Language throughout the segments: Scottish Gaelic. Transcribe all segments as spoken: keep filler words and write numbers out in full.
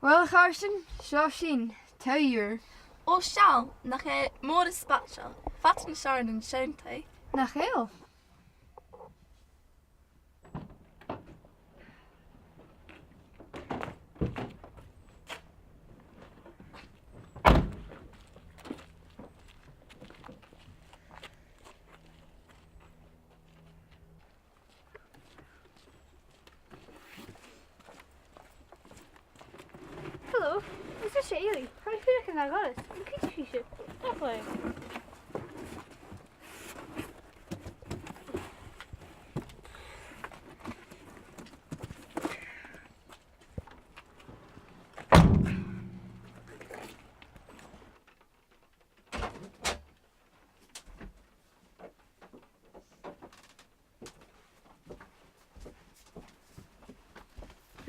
Uill, a chàirdean, seo sinn, taigh ùr. Ò, seall, nach e mòr is spaideil, fada nas fheàrr na an seann taigh. Nach eil? Hello, is mise Eilidh. Tha mi a' fuireach ann an Àirigh. An cuidich sibh? Nach eil.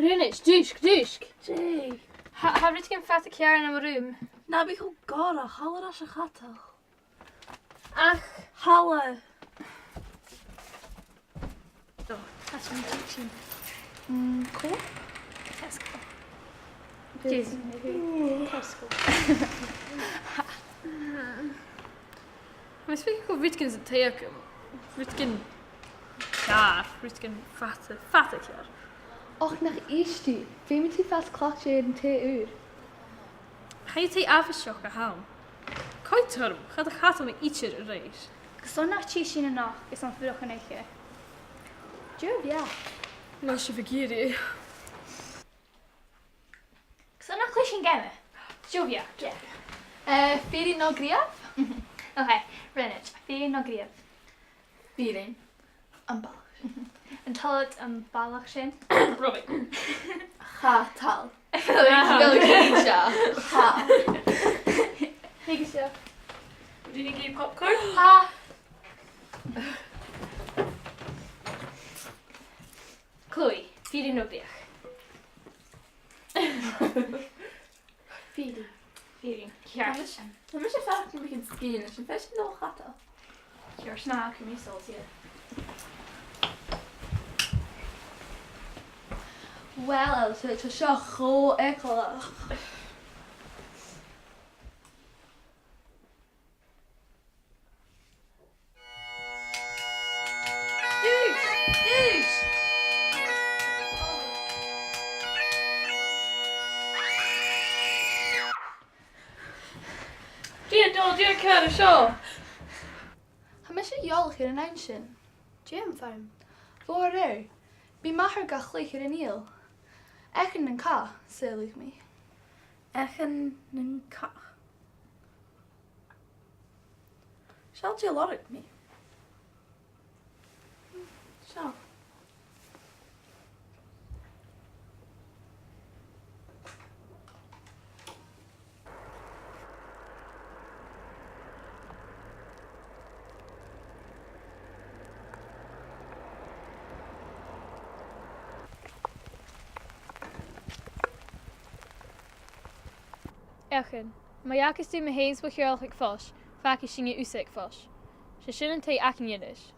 Rìonnaid, dùisg, dùisg. Dè? Tha, tha rudeigin fada ceàrr ann am rùm. Na bi cho gòrach, thalla air ais a chadal. Ach. Thalla. Ò, tha sin, tha sin. Mm, cò? Tesco. Dè? Tesco. Tha mi a' smaoineachadh gu bheil rudeigin san taigh agam, rudeigin ceàrr, rudeigin fada, fada ceàrr. Och, nach èist thu, feumaidh tu fàs cleachdte air an taigh ùr. Chan e taigh àbhaisteach a th' ann. Coimhead orm, cha do chaidil mi idir air ais. Gus an nach tèid sinn a-nochd, gus am fuireach an oidhche. Dè bheachd? Nise, bha mi ag iarraidh. Gus an nach cluich sinn geama. Dè bheachd? Yeah. Eh, fìrinn no gnìomh? Mhm. Ok, Rìonnaid, fìrinn no gnìomh? Fìrinn. Am balach. An toil leat am balach sin? Robh. Cha toil. Bheil thu ag innse? Tha. Thig a-steach. Did you get popcorn? Tha. Chloe, fìrinn no gnìomh? Fìrinn. Fìrinn. Ceart. Tha mise, tha mise a' faireachdainn gu bheil mi a' sgian, leis an fhear sin a' dol a chadal. Ceart, na, cumaidh mi sult, yeah. Uill, Ailse, tha seo cho eagalach. Dùisg! Dùisg! Dè an dòigh, dè tha ceàrr an seo? Tha mise eòlach air an fheadhainn sin. Dè am fear? Bha e ro mhath. Bidh m' athair ga chluich air an fhidheall. Eachann nan Cath, saoilidh mi. Eachann nan Cath. Seall dè a lorg mi. Seall. Eachann, ma dh'fhàgas tu mi fhìn 's mo theaghlach aig fois, fàgaidh sinne thusa aig fois. 'S e sin an taigh againne a-nis.